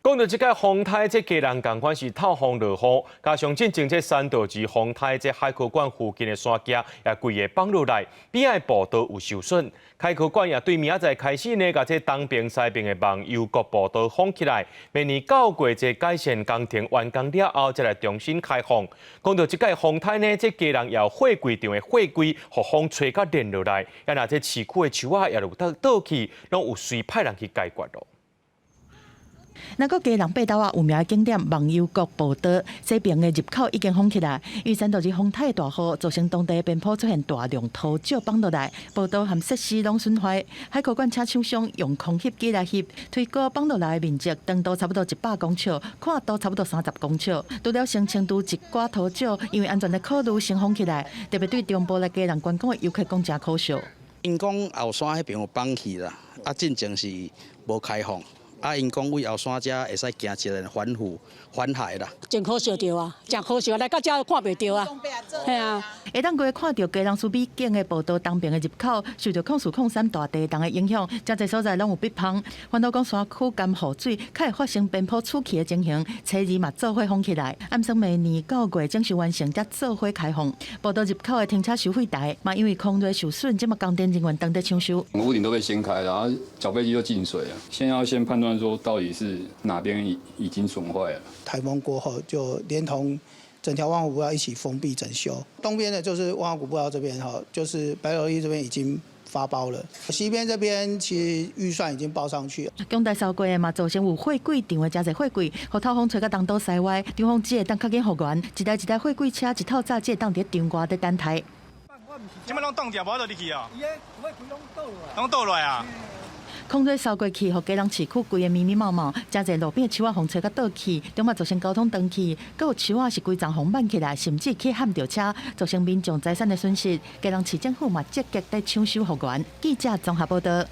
講到這個風颱，這基隆仝款是透風落雨，加上進前這山道士風颱，這海科館附近的山崎也規个放落來，邊仔步道有受損。海科館也對明仔載開始呢，共這東爿西爿的忘憂谷步道封起來。明年9月這改善工程完工了後，才來重新開放。講到這個風颱呢，這基隆也有貨櫃場的貨櫃，予風吹甲連落來，啊若這市區的樹仔也有倒倒去，攏有隨派人去解決囉。那個基隆爬斗仔有名的景點忘憂谷步道，西爿的入口已經封起來。因為山道士風颱大雨，造成當地邊坡出現大量土石放落來，步道和設施攏損壞。海科館請廠商用空翕機來翕，推估放落來的面積長度差不多100公尺，寬度差不多30公尺。除了先清除一寡土石，因為安全的考慮先封起來，特別對中部來基隆觀光的遊客講誠可惜。𪜶講後山彼邊有放去啦，啊，進前是無開放。啊，𪜶講為後山遮會使行一個反覆反海啦。真可惜著啊，誠可惜，來到遮看袂著啊，嘿啊。會當規看著基隆市美景的步道東爿的入口，受著04-03大地動的影響，誠濟所在攏有壁縫。煩惱講山區甘雨水，較會發生邊坡出去的情形，初二嘛做伙封起來。按算明年9月整修完成，才做伙開放。步道入口的停車收費台嘛，因為空雷受損，這馬工程人員當咧搶修。屋頂都被掀開，然後繳費機都進水了。現在要先判斷說到底是哪邊已經損壞了。颱風過後，就連同整條萬華谷步道一起封閉整修。東邊的就是萬華谷步道這邊哈，就是白樓驛這邊已經發包了。西邊這邊其實預算已經報上去了。強台掃過的嘛，造成有貨櫃場的誠濟貨櫃，予透風吹甲東倒西歪，廠方只會當較緊復原。一台一台貨櫃車一透早只會當佇場外佇等待。這擺攏凍掉，無法度入去啊！攏倒落來啊！空水掃過去，予基隆市區規个密密麻麻，誠濟路邊的樹仔予風吹甲倒去，中嘛造成交通斷去，閣有樹仔是規叢予挽起來，甚至去撼著車，造成民眾財產的損失。基隆市政府嘛積極佇搶修復原。記者綜合報道。